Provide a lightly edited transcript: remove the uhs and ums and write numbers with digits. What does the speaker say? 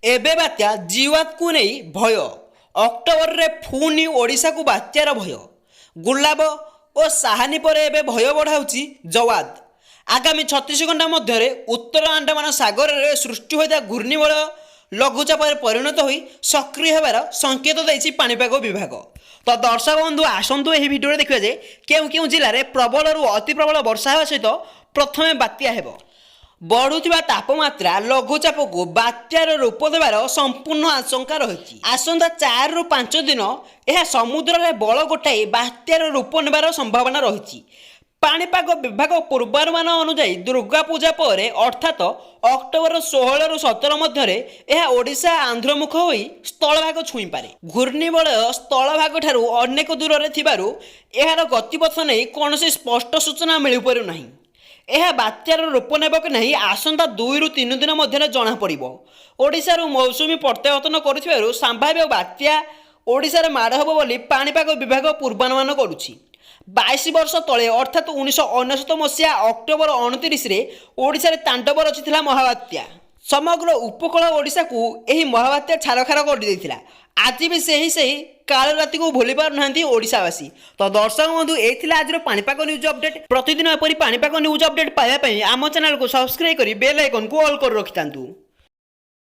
ଏବେ ବାତ୍ୟା ଜିୱାତକୁ ନେଇ ଭୟ। ଅକ୍ଟୋବରରେ ପୁଣି ଓଡ଼ିଶାକୁ ବାତ୍ୟାର ଭୟ। ଗୁଲାବ ଓ ସାହାନି ପରେ ଏବେ ଭୟ ବଢ଼ାଉଛି ଜୱାଦ। ଆଗାମୀ 36 ଘଣ୍ଟା ମଧ୍ୟରେ ଉତ୍ତର ଆଣ୍ଡାମାନ ସାଗରରେ ସୃଷ୍ଟି ହୋଇଥିବା ଘୂର୍ଣ୍ଣିବଳୟ ଲଘୁଚାପରେ ପରିଣତ ହୋଇ ସକ୍ରିୟ ହେବାର ସଂକେତ ଦେଇଛି ପାଣିପାଗ ବିଭାଗ। ତ ଦର୍ଶକ ବନ୍ଧୁ, ଆସନ୍ତୁ ଏହି ଭିଡ଼ିଓରେ ଦେଖିବା ଯେ କେଉଁ କେଉଁ ଜିଲ୍ଲାରେ ପ୍ରବଳରୁ ଅତି ପ୍ରବଳ ବର୍ଷା ହେବା ସହିତ ପ୍ରଥମେ ବାତ୍ୟା ହେବ। ବଢ଼ୁଥିବା ତାପମାତ୍ରା ଲଘୁଚାପକୁ ବାତ୍ୟାର ରୂପ ଦେବାର ସମ୍ପୂର୍ଣ୍ଣ ଆଶଙ୍କା ରହିଛି। ଆସନ୍ତା 4ରୁ 5 ଦିନ ଏହା ସମୁଦ୍ରରେ ବଳ ଗୋଟାଇ ବାତ୍ୟାର ରୂପ ନେବାର ସମ୍ଭାବନା ରହିଛି। ପାଣିପାଗ ବିଭାଗ ପୂର୍ବାନୁମାନ ଅନୁଯାୟୀ, ଦୁର୍ଗା ପୂଜା ପରେ, ଅର୍ଥାତ ଅକ୍ଟୋବର 16ରୁ 17 ମଧ୍ୟରେ ଏହା ଓଡ଼ିଶା ଆନ୍ଧ୍ରମୁଖ ହୋଇ ସ୍ଥଳଭାଗ ଛୁଇଁପାରେ। ଘୂର୍ଣ୍ଣିବଳୟ ସ୍ଥଳଭାଗ ଠାରୁ ଅନେକ ଦୂରରେ ଥିବାରୁ ଏହାର ଗତିପଥ ନେଇ କୌଣସି ସ୍ପଷ୍ଟ ସୂଚନା ମିଳିପାରୁନାହିଁ। ଏହା ବାତ୍ୟାର ରୂପ ନେବ କି ନାହିଁ, ଆସନ୍ତା 2ରୁ 3 ଦିନ ମଧ୍ୟରେ ଜଣାପଡ଼ିବ। ଓଡ଼ିଶାରୁ ମୌସୁମୀ ପ୍ରତ୍ୟାବର୍ତ୍ତନ କରୁଥିବାରୁ ସମ୍ଭାବ୍ୟ ବାତ୍ୟା ଓଡ଼ିଶାରେ ମାଡ଼ ହେବ ବୋଲି ପାଣିପାଗ ବିଭାଗ ପୂର୍ବାନୁମାନ କରୁଛି। 22 ବର୍ଷ ତଳେ, ଅର୍ଥାତ୍ 1999 ମସିହା ଅକ୍ଟୋବର 29ରେ ଓଡ଼ିଶାରେ ତାଣ୍ଡବ ରଚିଥିଲା ମହାବାତ୍ୟା। ସମଗ୍ର ଉପକୂଳ ଓଡ଼ିଶାକୁ ଏହି ମହାବାତ୍ୟା ଛାରଖାର କରିଦେଇଥିଲା। ଆଜି ବି ସେହି ସେହି କାଳ ରାତିକୁ ଭୁଲି ପାରୁନାହାନ୍ତି ଓଡ଼ିଶାବାସୀ। ତ ଦର୍ଶକ ବନ୍ଧୁ, ଏଇ ଥିଲା ଆଜିର ପାଣିପାଗ ନ୍ୟୁଜ୍ ଅପଡେଟ୍। ପ୍ରତିଦିନ ଏପରି ପାଣିପାଗ ନ୍ୟୁଜ୍ ଅପଡେଟ୍ ପାଇବା ପାଇଁ ଆମ ଚ୍ୟାନେଲକୁ ସବସ୍କ୍ରାଇବ୍ କରି ବେଲ୍ ଆଇକନ୍କୁ ଅଲ୍ କରି ରଖିଥାନ୍ତୁ।